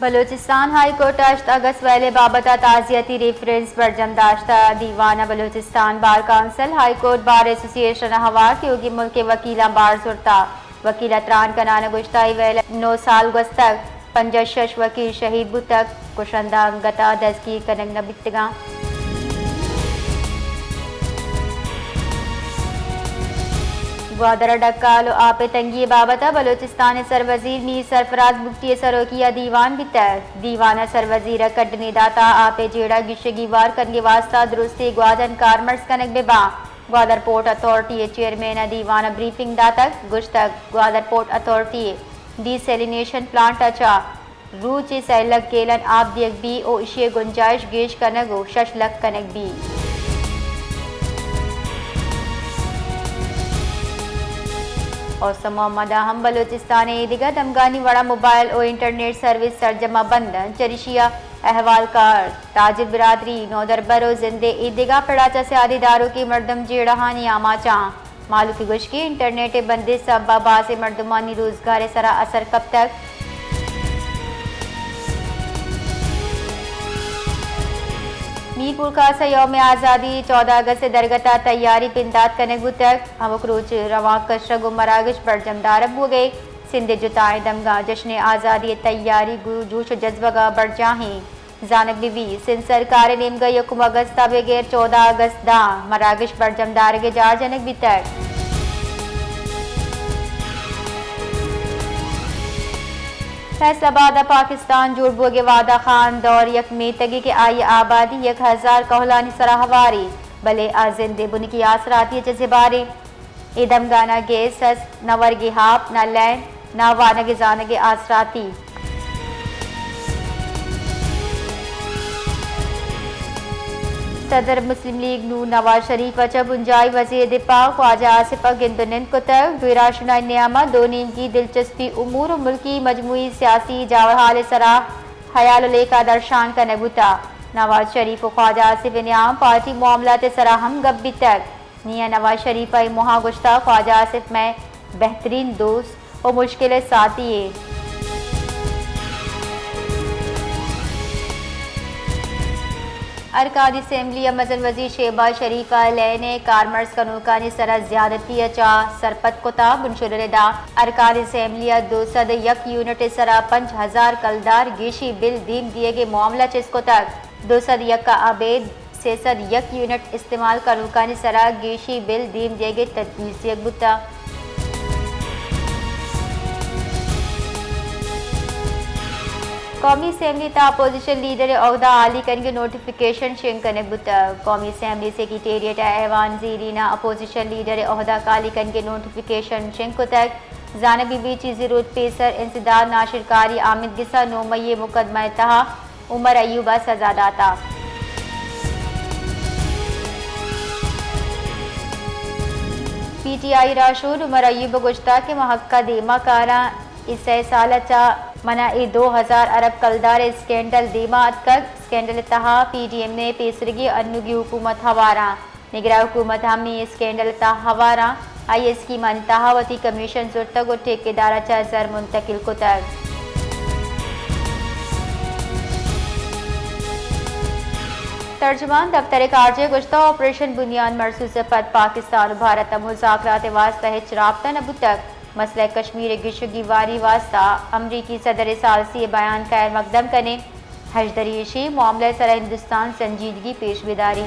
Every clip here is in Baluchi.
بلوچستان ہائی کورٹ ءَ ہشت اگست ویل ءِ بابت ءَ تعزیتی ریفرنس برجم داشتہ۔ دیوان ءَ Balochistan bar council, high court, bar association ءَ ہوار تیوگیں ملک ءِ وکیلاں بار زرتہ۔ وکیل ءَ تران کنان ءَ گوشتہ، اے ویل ءَ نو سال گوستگ، پنجاہ شش وکیل شہید بوتگ، کشندہ انگت ءَ دزگیر کنگ نہ بیتگاں۔ گوادر ءَ ڈکال ءُ آپ ءِ تنگی ءِ بابت ءَ بلوچستان ءِ سروزیر میر سرفراز بگٹی ءِ سروکی ءَ دیوان بیتگ۔ دیوان ءَ سروزیر ءَ کڈنے داتہ، آپ ءِ جیڑہ گیشگی وار کنگ ءِ واستہ درستیں گوادن کارمرز کنگ بہ باں۔ گوادر پورٹ اتھارٹی ءِ چیئرمین ءَ دیوان ءَ بریفنگ داتگ، گوشتگ، گوادر پورٹ اتھارٹی ءِ ڈی سیلینیشن پلانٹ ءَ چہ روچ ءَ سئے لکھ گیلن آپ دیگ بی ءُ ایشی ءِ گنجائش گیش کنگ ءُ شش لکھ کنگ بی۔ حسن محمد ءَ ہم بلوچستان ءِ ایدگہ دمگانی وڑا موبائل ءُ انٹرنیٹ سروس سرجم ءَ بند انت، چریشی ءَ احوالکار، تاجر برادری، نودربر ءُ زند ءِ ایدگہ پڑا چہ سیادی داروکیں مردم جیڑہانی آماچ آں۔ مھلوک ءِ گوشگ ایں انٹرنیٹ ءِ بندش ءِ سبب ءَ بازیں مردمانی روزگار ءِ سرا اثر کپتگ۔ میرپورخاص ءَ یوم آزادی چودہ اگست ءِ درگت ءَ تیاری بندات کنگ بوتگ۔ ہمک روچ روانک کشگ ءُ مراگش برجم دارگ بوگ ءَ اِنت۔ سندھ ءِ جتائیں دمگاں جشن آزادی ءِ تیاری گوں جوش ءُ جذبگ ءَ برجاہ ایں۔ زانگ بہ بیت، سندھ سرکار ءِ نیمگ ءَ یکم اگست ءَ بگر چودہ اگست ءَ داں مراگش برجم دارگ ءِ جار جنگ بیتگ۔ فیصل آباد ءَ پاکستان جوڑ بوگ ءِ وعدہ خان دور یک میتگے کہ آئی ءِ آبادی یک ہزار کہولانی سرا ہوارے، بلے آ زند ءِ بنکی آسراتی ءَ چہ زبہرے۔ اے دمگاں نہ گیس است، نہ ورگی آپ، نہ لین، نہ وانگ ءُ زانگ ءِ آسراتی۔ صدر مسلم لیگ نون نواز شریف ءَ چہ بنجاہی وزیر دفاع خواجہ آصف ءَ گند ءُ نند کتگ۔ دوئیں راہشونانی نیام ءَ دو نیمگی دلچسپی امور ءُ ملکی مجموعی سیاسی جاورحال ءِ سرا ہیال ءُ لیکہ درشان کنگ بوتگ۔ نواز شریف ءُ خواجہ آصف ءِ نیام پارٹی معاملات ءِ سرا ہم گپ بیتگ۔ میاں نواز شریف ءَ اے موہ ءَ گوشتگ، خواجہ آصف مئے بہترین دوست ءُ مشکل ءِ ساتھی اِنت۔ ارکانی اسمبلی ءَ مزن وزیر شہباز شریف ءَ لین ءِ کارمرز کنوکانی سرا زیادتی ءَ چہ سرپد کتگ۔ بنشودر ءِ داں ارکانی اسمبلی ءَ دو سد ءُ یک یونٹ ءِ سرا پنچ ہزار کلدار گیشی بل دیم دیگ ءِ معاملہ چست کتگ۔ دو سد یک ءَ ابید سئے سد یک یونٹ استعمال کنوکانی سرا گیشی بل دیم دیگ ءِ تجویز دیگ بوتگ۔ قومی اسمبلی ءِ تہا اپوزیشن لیڈر ءِ عہدہ ہالی کنگ ءِ نوٹیفکیشن شنگ کنگ بوتگ۔ قومی اسمبلی سیکرٹریٹ ءِ ایوان زیرین ءَ اپوزیشن لیڈر ءِ عہدہ ہالی کنگ ءِ نوٹیفکیشن شنگ کتگ۔ زانگ بہ بیت، چیزے روچ پیسر انسداد ناشرکاری آمیدگس ءَ نو مئی ءِ مقدمہ ءِ تہا عمر ایوب ءَ سزا داتگ۔ پی ٹی آئی ءِ راہشون عمر ایوب ءَ گوشتگ کہ ما حق ءَ دیما کاراں، اے سئے سال ءَ چہ من ءَ اے دو ہزار ارب کلدار ءِ اسکینڈل دیما اتکگ۔ اسکینڈل ءِ تہا پی ڈی ایم ءِ پیسریگیں انوگیں حکومت ہوار اَنت۔ نگراں حکومت ہم اے اسکینڈل ءِ تہا ہوار اَنت۔ آئی ءَ اسکیمانی تہا وتی کمیشن زرتگ ءُ ٹھیکیدار ءَ چہ زر منتقل کتگ۔ ترجمان دفتر خارجہ ءَ گوشتگ، آپریشن بندیان مرسوس ءَ پد پاکستان ءُ بھارت ءَ مذاکرات ءِ واستہ ہچ رابطہ نہ بوتگ۔ مسئلہ کشمیر ءِ گیشگی واری ءِ واستہ امریکی صدر ءِ ثالثی ءِ بیان خیر مقدم کنیں۔ ہژدری ایشی، معاملہ ءِ سرا ہندوستان سنجیدگی پیش بداری۔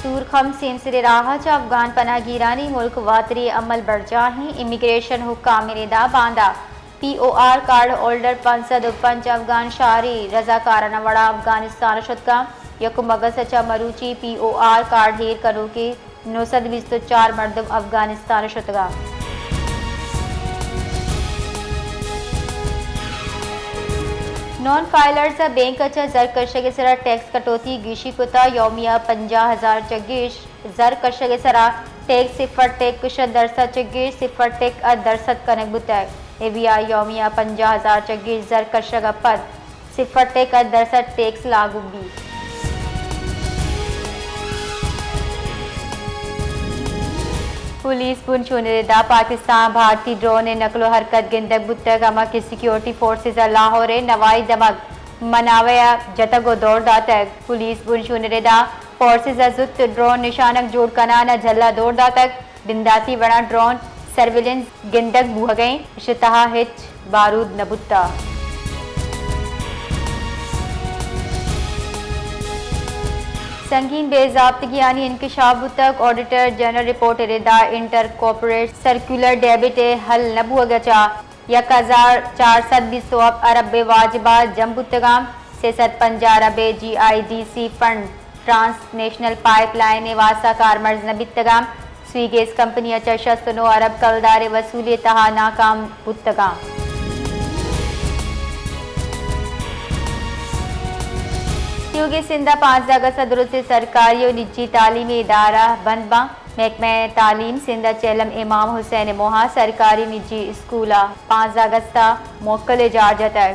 تورخم سیمسر ءِ راہ ءَ چہ افغان پناہ گیرانی ملک واتری ءِ عمل برجاہ ایں، امیگریشن حکام ءِ ردا باندا پی او آر کارڈ ہولڈر پنچ سد ءُ پنچ افغان شہری رضاکارانہ وڑا افغانستان ءَ شتگ اَنت۔ یکم اگست ءَ چہ مروچی پی او آر کارڈ ایر کنوکیں نو سد بیست ءُ چار مردم افغانستان ءَ شتگ اَنت۔ نان فائلرز ءَ بینک ءَ چہ زر کشگ ءِ سرا ٹیکس کٹوتی گیشی کتگ، یومیہ پنجاہ ہزار چہ گیش زر کشگ ءِ سرا ٹیکس صفر ٹیک شش درسد چہ گیش صفر ٹیک ہشت درسد کنگ بوتگ۔ اے وی آئی یومیہ پنجاہ ہزار چہ گیش زر کشگ ءَ پد صفر ٹیک ہشت درسد ٹیکس لاگو بیت۔ پولیس بنشون ءِ ردا پاکستان بھارتی ڈرون ءِ نقل ءُ حرکت گندگ بوتگ، ہما کہ سیکیورٹی فورسز ءَ لاہور ءِ نوائی دمگ مناوہ ءَ جتگ ءُ دور داتگ۔ پولیس بنشون ءِ ردا فورسز ءَ زوت ڈرون نشانگ جوڑ کنان ءَ جھلا دور داتگ۔ بنداتی وڑاں ڈرون سرویلنس گندگ بوھگ ءَ انت، اش تہا ہچ بارود نہ بوتہ۔ سنگین بے ضابطگیانی انکشاف بوتگ، آڈیٹر جنرل رپورٹ ءِ ردا انٹر کارپوریٹ سرکولر ڈیبٹ ءِ حل نہ بوھگ ءَ چہ یک ہزار چار سد بیست ءُ ہپت ارب ءِ واجبات جم بوتگاں، سے سد پنجاہ ارب ءِ G I D C fund transnational pipeline ءِ واستہ کارمرز نہ بیتگاں، سوئی گیس کمپنی ءَ چہ شست ءُ نو ارب کلدار ءِ وصولی ءِ تہا ناکام بوتگاں۔ تیوگیں سندھ ءَ پانزدہ اگست ءَ درستیں سرکاری ءُ نجی تعلیمی ادارہ بند باں۔ محکمہ تعلیم سندھ ءَ چہ علم امام حسین ءِ موہ ءَ سرکاری نجی اسکول ءَ پانزدہ اگست ءَ موکل ءِ جار جتگ۔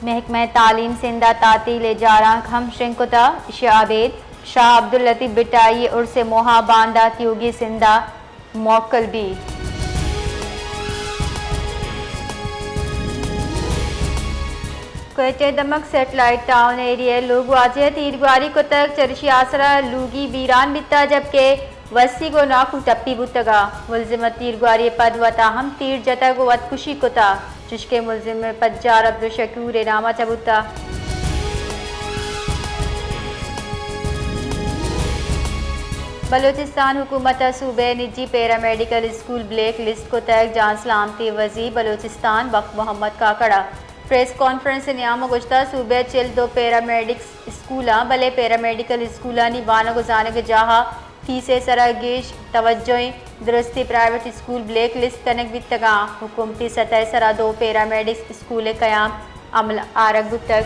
محکمہ تعلیم سندھ ءَ تعطیل ءِ جارانک ہم شنگ کتہ، ایشی ءَ ابید شاہ عبداللطیف بھٹائی ءِ عرس ءِ موہ ءَ باندا تیوگیں سندھ ءَ موکل بیت۔ کوئٹہ ءِ دمگ سیٹلائٹ ٹاؤن ایریا ءِ لوگ واجہ ءَ تیرگواری کتگ، چریشی ءِ آسرا لوگی بیران بیتہ، جبکہ وسیگ ءُ ناکو ٹپی بوتگ ءُ ملزم ءَ تیرگواری ءَ پد وت ءَ ہم تیر جتگ ءُ وت کشی کتہ، چشکہ ملزم ءِ پجار عبدالشکور ءِ نام ءَ چہ بوتہ۔ بلوچستان حکومت ءَ صوبہ ءِ نجی پیرامیڈیکل اسکول بلیک لسٹ کتگ، جان سلامتی ءِ وزیر بلوچستان بخت محمد کاکڑ ءَ پریس کانفرنس ءِ نیام ءَ گوشتہ، صوبہ ءِ چل دو پیرامیڈکس اسکول آں، بلے پیرامیڈیکل اسکولانی وانگ ءُ زانگ ءِ جاہ ءَ فیس ءِ سرا گیش توجہ انت۔ درستیں private school black list king بیتگاں۔ حکومتی سطح ءِ سرا دو پیرامیڈکس اسکول ءِ قیام عمل آرگ بوتگ۔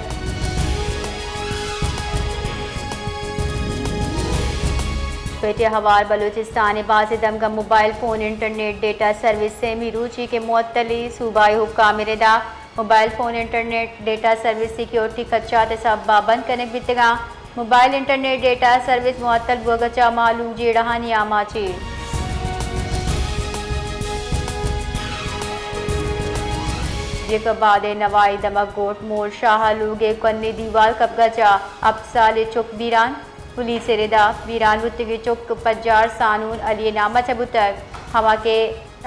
کوئٹہ ءَ ہوار بلوچستان ءِ بازیں دمگاں mobile phone internet data service سیمی روچی کہ معطلی، صوبائی حکام ءِ ردا mobile phone internet data service security خدشات ءِ سبب ءَ بند کنگ بیتگاں۔ موبائل انٹرنیٹ ڈیٹا سروس معطل بوگ ءَ چہ مھلوک جیڑہانی آماچ ایں۔ جیکب آباد ءِ نوائی دمگ گوٹ مول شاہ ءِ لوگ ءِ کنی دیوال کپگ ءَ چہ ہپت سالیں چک بیران۔ پولیس ءِ ردا بیران بوتگیں چک پجار سانون علی ءِ نام ءَ چہ بوتگ، ہما کہ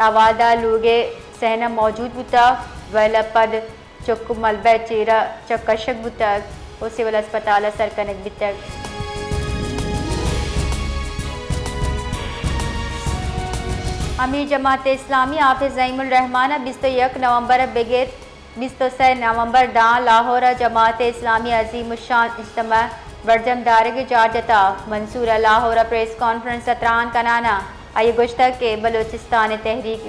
آباد ءِ لوگ ءِ سہن ءَ موجود بوتگ، ویل ءَ پد چک ملبہ ءِ چیرا چہ کشگ بوتگ ءُ سول ہسپتال ءَ سر کنگ بیتگ۔ امیر جماعت اسلامی حافظ نعیم الرحمان ءَ بیست ءُ یک نومبر ءَ بگر بیست ءُ سئے نومبر داں لاہور ءَ جماعت اسلامی عظیم الشان اجتماع برجم دارگ ءِ جار جتہ۔ منصور ءَ لاہور ءَ پریس کانفرنس ءَ تران کنان ءَ آئی ءَ گوشتگ کہ بلوچستان ءِ تحریک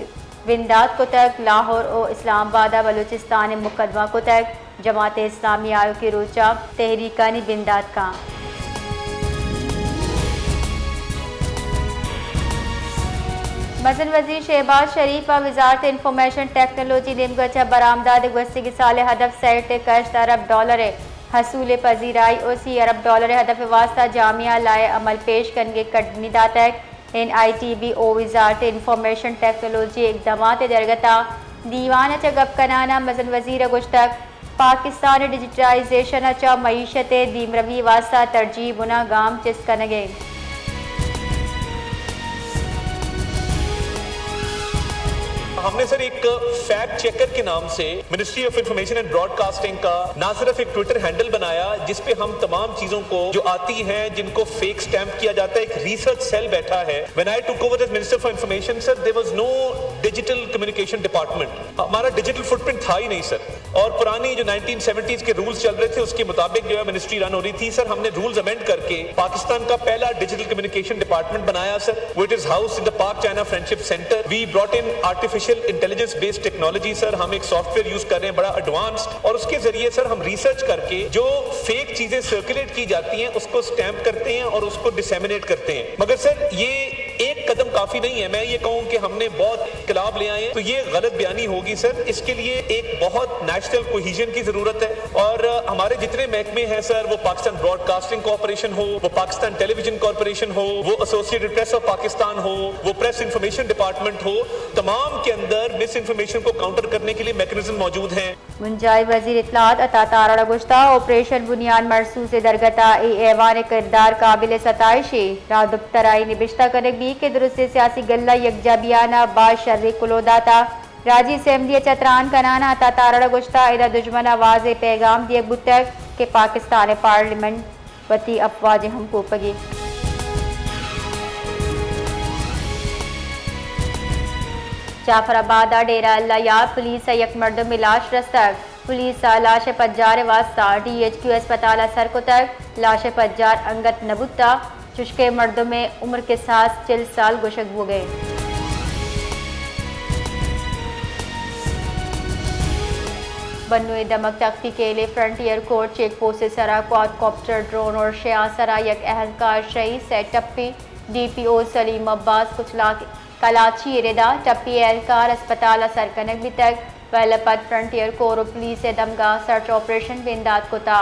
بندات کتگ، لاہور ءُ اسلام آباد ءَ بلوچستان ءِ مقدمہ کتگ، جماعت اسلامی آیوکیں روچ ءَ تحریکانی بندات کاں۔ مزن وزیر شہباز شریف ءَ وزارت انفارمیشن ٹیکنالوجی ءِ نیمگ ءَ چہ برآمدات ءِ گوستگیں سال ءِ ہدف سیٹ ءِ کشت ارب ڈالر ءِ حصول ءِ پذیرائی ءُ سی ارب ڈالر ءِ ہدف ءِ واستہ جامعہ لائحہ عمل پیش کنگ ءِ کڈنی داتگ۔ N I T B O وزارت انفارمیشن ٹیکنالوجی ءِ اقدامات ءِ درگت ءَ دیوان ءَ چہ گپ کنان ءَ مزن وزیر ءَ گوشتگ، پاکستان ءِ ڈیجیٹلائزیشن ءَ چہ معیشت ءِ دیمروی ءِ واستہ ترجیح بنا گام چست کنگ ءَ انت۔ ہم نے سر ایک فیکٹ چیکر کے نام سے ministry of information and broadcasting کا نہ صرف ایک ٹویٹر ہینڈل بنایا جس پہ ہم تمام چیزوں کو جو آتی ہیں جن کو فیک اسٹیمپ کیا جاتا ہے، ایک ریسرچ سیل بیٹھا ہے۔ When I took over as Minister for Information, sir, there was no digital communication department. ہمارا ڈیجیٹل فٹ پرنٹ تھا ہی نہیں سر۔ اور پرانی جو نائنٹین سیونٹیز کے رولز چل رہے تھے، اس کے مطابق جو ہے منسٹری رن ہو رہی تھی۔ سر، ہم نے رولز امینڈ کر کے پاکستان کا پہلا ڈیجیٹل کمیونیکیشن ڈپارٹمنٹ بنایا سر۔ It is housed in the Pak China Friendship Centre. We brought in artificial intelligence based technology, sir. ہم ایک سافٹ ویئر یوز کر رہے ہیں، بڑا ایڈوانسڈ، اور اس کے ذریعے سر ہم ریسرچ کر کے جو فیک چیزیں سرکولیٹ کی جاتی ہیں، اس کو اسٹیمپ کرتے ہیں اور اس کو ڈسیمینیٹ کرتے ہیں۔ مگر سر، یہ ایک قدم کافی نہیں ہے۔ میں یہ کہوں کہ ہم نے بہت انقلاب لے آئے ہیں، تو یہ غلط بیانی ہوگی سر۔ اس کے لیے ایک بہت نیشنل کوہیژن کی ضرورت ہے، اور ہمارے جتنے محکمے ہیں سر، وہ پاکستان براڈ کاسٹنگ کارپوریشن ہو، وہ پاکستان ٹیلی ویژن کارپوریشن ہو، وہ ایسوسیٹڈ پریس آف پاکستان ہو، وہ پریس انفارمیشن ڈپارٹمنٹ ہو، تمام کے اندر مس انفارمیشن کو کاؤنٹر کرنے کے لیے میکانزم موجود ہیں۔ بنجاہی وزیر اطلاعات عطا تارڑ ء گوشتہ، آپریشن بنیاد مرصوص ء درگت ء اے ایوان ء کردار قابل ستائش ء۔ راہ دپتر ء اے نبشتہ کنگ بیت کہ درستیں سیاسی گلہ یکجا بیان ء باز شریں کلوہ داتہ۔ راجی اسمبلی ء چہ تران کنان ء عطا تارڑ ء گوشتہ، ادا دژمن ء واضح پیغام دیگ بوتگ کہ پاکستان ء پارلیمنٹ وتی افواج ء ہمکوپگی۔ جعفر آباد ء ڈیرہ اللہ یار پولیس ء یک مردم ء لاش رستگ۔ پولیس ء لاش ء پجار ء واستہ ڈی ایچ کیو اسپتال ء سر کتگ۔ لاش ء پجار انگت نہ بوتہ، چشکہ مردم ء عمر کساس چل سال گوشگ بوگ ء انت۔ بنو ء دمگ تختی کیل ء فرنٹیئر کورٹ چیک پوسٹ ء سرا کواڈ کاپٹر ڈرون اور شے آسرا یک اہلکار شہید، سئے ٹپی۔ ڈی پی او سلیم عباس کچلاک کلاچی ء ردا ٹپی اہلکار اسپتال ء سر کنگ بیتگ۔ ویل ء پد فرنٹیئر کور و پولیس ء دمگا سرچ آپریشن بندات کتا۔